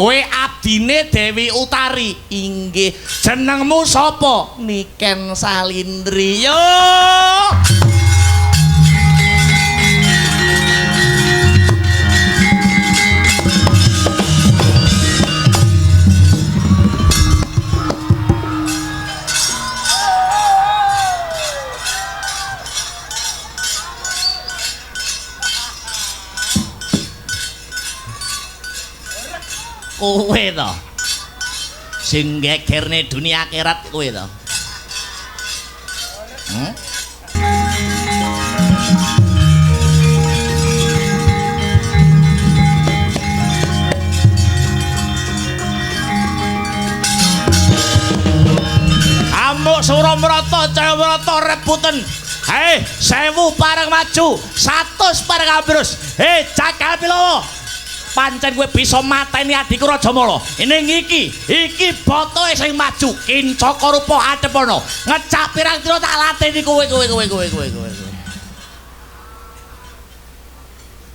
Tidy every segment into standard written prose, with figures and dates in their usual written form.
Kowe abdine Dewi Utari. Inggih. Jenengmu sapa? Niken Salindri. Yo. Kowe to sing gegerne dunia akhirat kowe to. Amuk Suramrata Cayamrata rebuten. Hei, 1000 pareng maju, 100 pareng ambrus. Hei, Cakal Pilawa. Pancen kowe bisa mateni adikku Rajamala. Ning iki, iki botoe sing maju, Kincaka rupa adepana. Ngecak pirang dina tak lateni kowe kowe kowe kowe kowe kowe.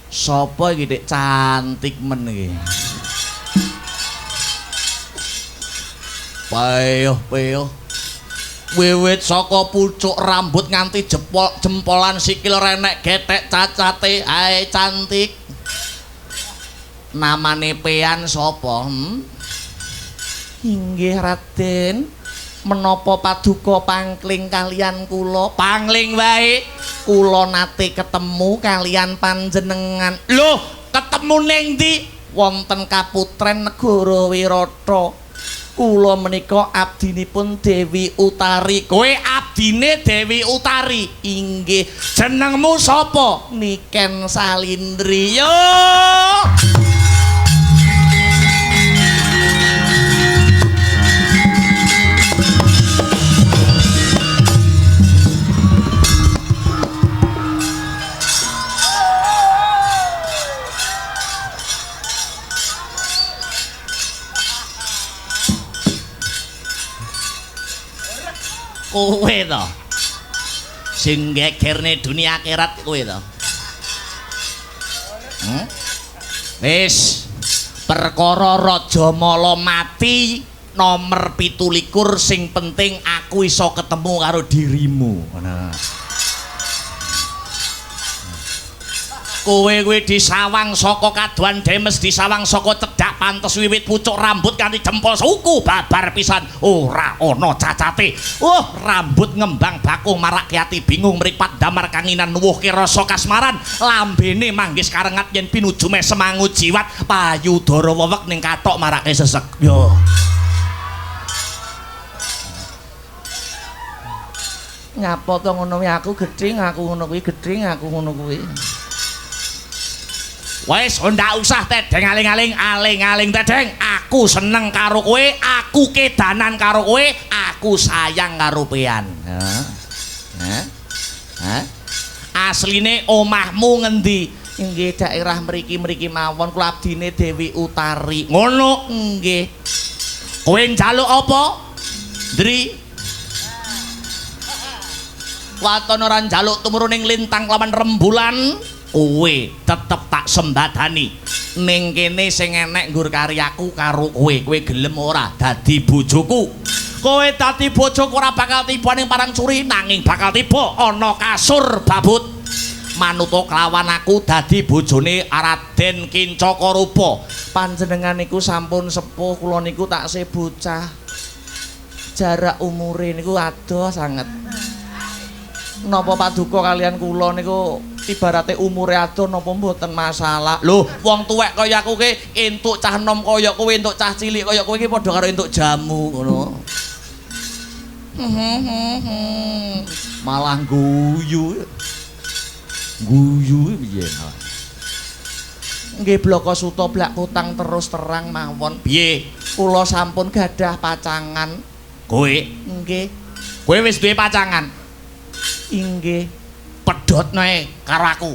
Sopo iki Dik cantik men iki? Peyoh peyoh. Wiwit saka pucuk rambut nganti jempol jempolan sikil renek getek cacate, ae cantik. Namane pean sapa? Inggih Raden, menapa paduka pangkling kalian kula? Pangling wae, kula nate ketemu kalian panjenengan. Loh, ketemu ning ndi? Wonten kaputren negara Wirata. Kula menika abdinipun Dewi Utari. Kowe abdine Dewi Utari? Inggih. Jenengmu sapa? Niken Salindri. Yo. Kowe to sing gegerne dunia akhirat kowe to. Wis perkara Rajamala mati nomor 27 sing penting aku iso ketemu karo dirimu. Nah. Kowe kuwi disawang saka kadohan demes, disawang saka cedhak pantes wiwit pucuk rambut kanthi jempol suku babar pisan ora ana cacate. Rambut ngembang bakung marake ati bingung, mripat damar kanginan nuwuhke rasa kasmaran, lambene manggis karengat yen pinuju semangu jiwat, payudara wewek ning kathok marake sesek. Yo. Nyapa to ngono kuwi aku gething, aku ngono kuwi gething, aku ngono kuwi. Wes ndak usah tedeng aling-aling, aling-aling tedeng. Aku seneng karo kowe, aku kedanan karo kowe, aku sayang karo pean. Hah? Hah? Asline omahmu ngendi? Nggih daerah mriki-mriki mawon, kula abdine Dewi Utari. Ngono nggih. Kowe njaluk apa? Ndri. Waton ora njaluk tumurun ning lintang lawan rembulan. Kowe tetep tak sembadani. Ning kene sing enek nggur karyaku karo kowe. Kowe gelem ora dadi bojoku? Kowe dadi bojoku ora bakal tiba ning parang curi, nanging bakal tiba ana kasur babut. Manuta kelawan aku dadi bojone Raden Kincaka Rupa. Panjenengan niku sampun sepuh, kula niku taksih bocah. Jarak umure niku adoh sanget. Napa paduka kalian kula niku ibarate umure adoh napa mboten masalah. Lho, wong tuwek kaya aku ki entuk cah enom kaya kowe, entuk cah cilik kaya kowe iki padha karo entuk jamu ngono. Malah guyu. Guyu piye malah. Nggih blaka suta blak kutang terus terang mawon. Piye? Kula sampun gadah pacangan. Kowe? Nggih. Kowe wis duwe pacangan? Inggih. Pedhotne karo aku.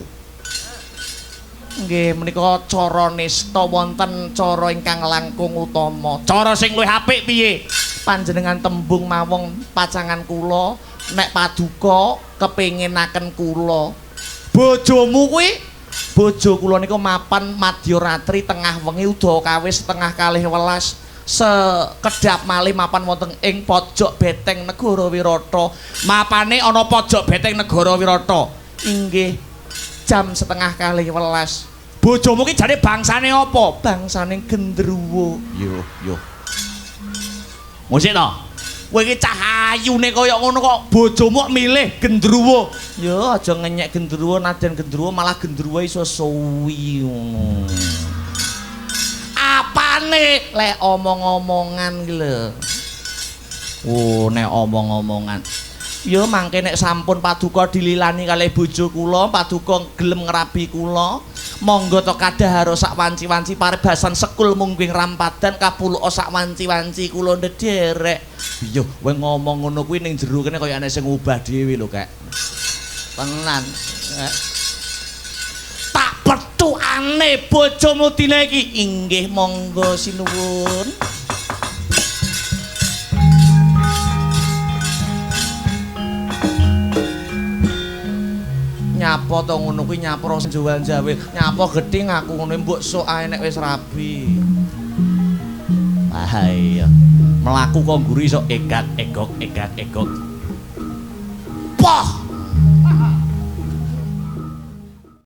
Nggih menika cara nista wonten cara ingkang langkung utama. Cara sing luwih apik piye? Panjenengan tembung mawon pacangan kula nek paduka kepenginaken kula. Bojomu kuwi Bojo kula niku mapan madyaratri tengah wengi uda kawis 11:30. Sekedap malih mapan wonten ing pojok beteng Negara Wirata. Mapane ana pojok beteng Negara Wirata. Inggih jam 11:30. Bojomu ki jane bangsane apa? Bangsane gendruwo. Yo yo. Musik to? Kowe iki cah ayune kaya ngono kok bojomu milih gendruwo. Yo aja ngenyek gendruwo, najan gendruwo malah gendruwo iso suwi ngono. Apane lek omong-omongan ki lho. Oh, nek omong-omongan. Ya mangke nek sampun paduka dililani kalih bojo kula, paduka gelem ngrabi kula, monggo to kadhahara sak wanci-wanci paribasan sekul mungguing rampadan kapuluka sak wanci-wanci kula ndederek. Yo, kowe ngomong ngono kuwi ning jero kene kaya ana sing ngubah dhewe lho, Kek. Tenan. Tak petukane bojomu dina iki. Inggih monggo sinuwun. Nyapa to ngono kuwi nyapro jawal-jawil. Nyapa gething aku ngono mbok sok ae nek wis rabi. Ah iya. Mlaku kok mburi sok egak egok egak egok. Poh.